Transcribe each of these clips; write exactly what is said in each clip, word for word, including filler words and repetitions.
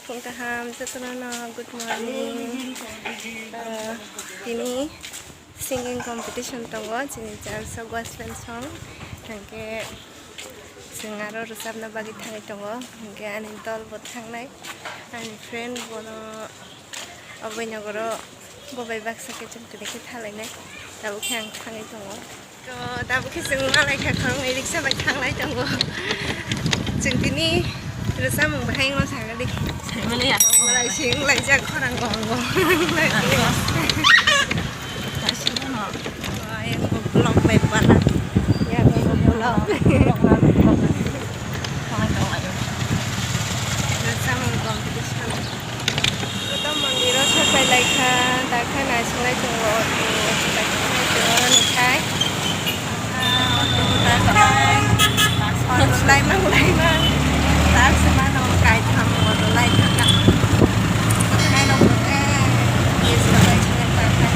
Phung kaham jotono no, good morning. Ah, tini singing competition tongo chini church o gospel song, hwnkhe chwng aro rwchapna bagwi thangwi tongo, hwnkhe ani dol bo thangnai, ani friend bono o Vinayagoro bo bai baksa khe chwng tini khe thalainai, tabuk khe ang thangwi tongo. To, tabuk khe chwng malaikha khoroknwi riksa bai thanglai tongo. Chwng tini rwchapmung bahai wngno sakha di. Saimani ya. Malaising laijak khorang gong gong. Kaisa no. Ayang bo vlog bai bana. Ya bo vlog. Vlog na, vlog na. Thanglai tonglai. Rwchapmung competition. Buddha mondiro sopai laikha, dakha naisinglai tongo, auto sopai tongo, auto nukhai. Ah, auto dakha, auto laimang laimang. Taksima no kaitham auto laikha ka. Naino kote, yes, sopai singlai dakha.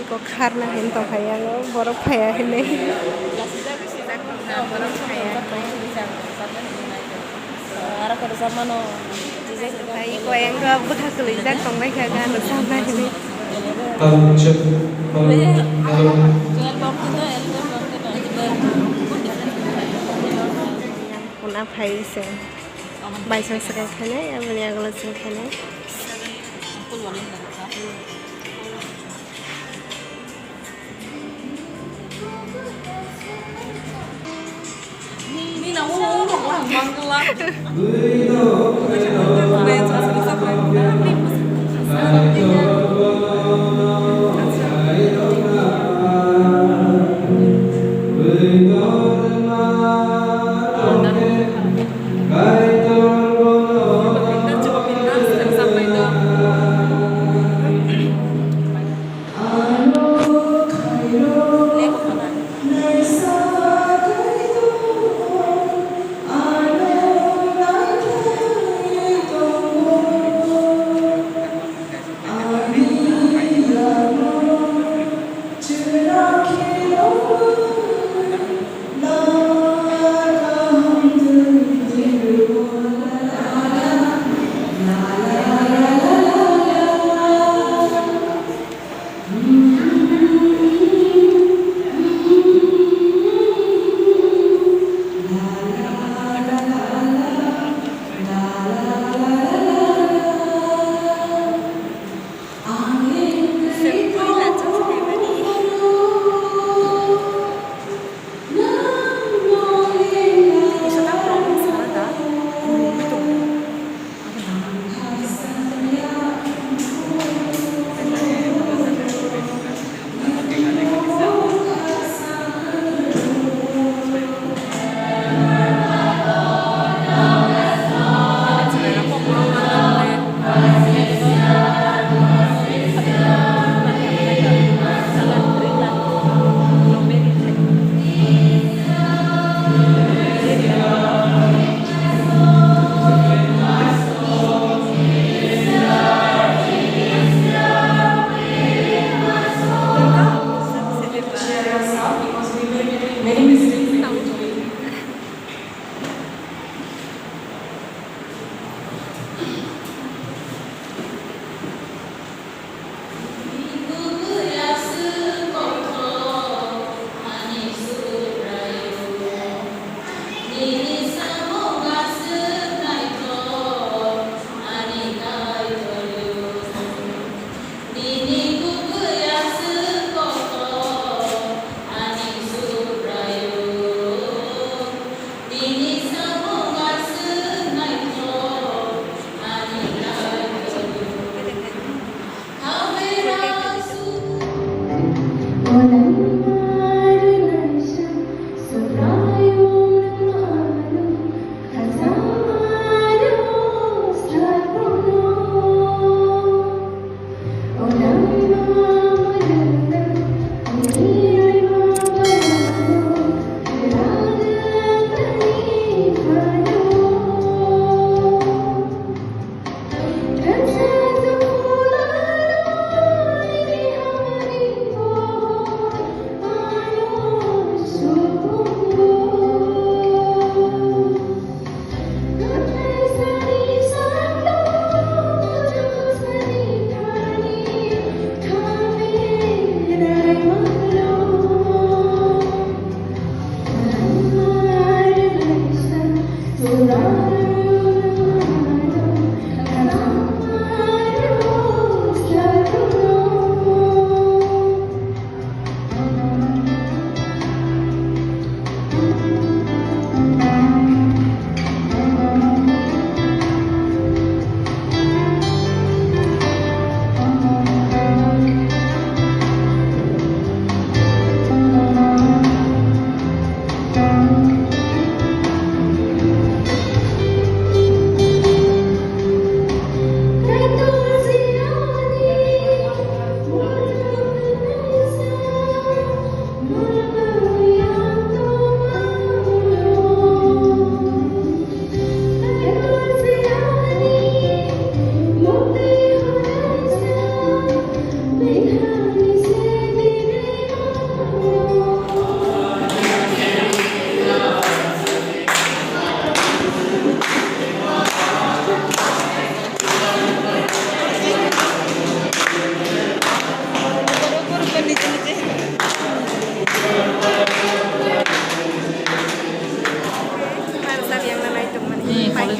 Kok kharna hin tongkha yango, borok phaiya hinwi. Aro khe rwchapmano. Bai koyang rok bwkha kwlwijak tongbaikha gan rwchapnai hinwi. Khuna phai se. Baisang swkang khainai, aboni yagulo chwng khainai.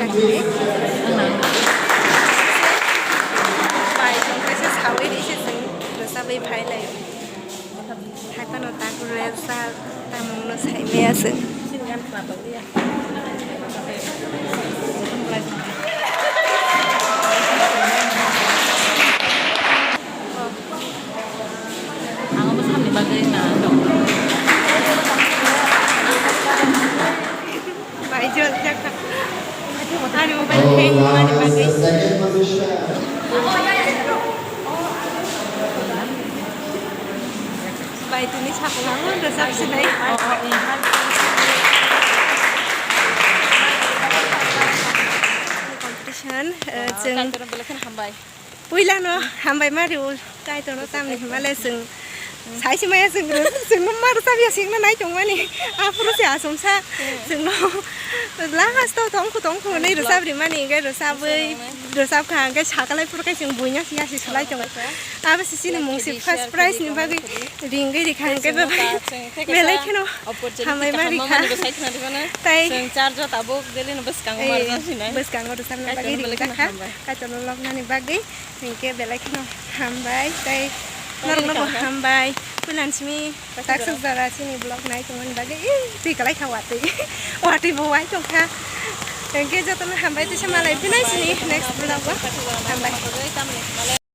Bai tongkhe se sawi ri se chwng rwchabwi phai lai. Hai phano tak rwsa sa tamungno sai maya chwng. Ang obo samni bagwi na dong. Bai jol jakha. Ani mobile hang mani bagwi. Bai tini sapung ang rwchap sinai. Competition, eh, chwng Kaitorno belai kheno hambai. Puilano hambai ma rio, Kaitorno tamni hwnmale chwng saisi maya chwng, chwngno ma rwchapya singno nai tongmani. Aphuru se achomsa chwngno last o tongkhu tongkhu hwnwi rwchap rimani, hwnkhe rwchabwi, rwchapkha, hwnkhe sakalai phuru khe chwng buina se yasi swlai tongo. Abo se chini mung se first prize ni bagwi ringwi rikha, hwnkhe belai kheno hambai ma rikha. Tai chwng charjo tabuk daily no bwskango marjan sinai. Bwskango rwchapna bagwi ringjakha. Kaitorno loknani bagwi hwnkhe belai kheno hambai, tei norokno bo hambai. Puilan simi taksuk jora chini vlog nai tongmani bagwi, ih, twi kwlai kha watwi. Watwi bo wai tongkha. Hwnkhe jotono hambai, tisa malai phinai sini next vlog o. Hambai.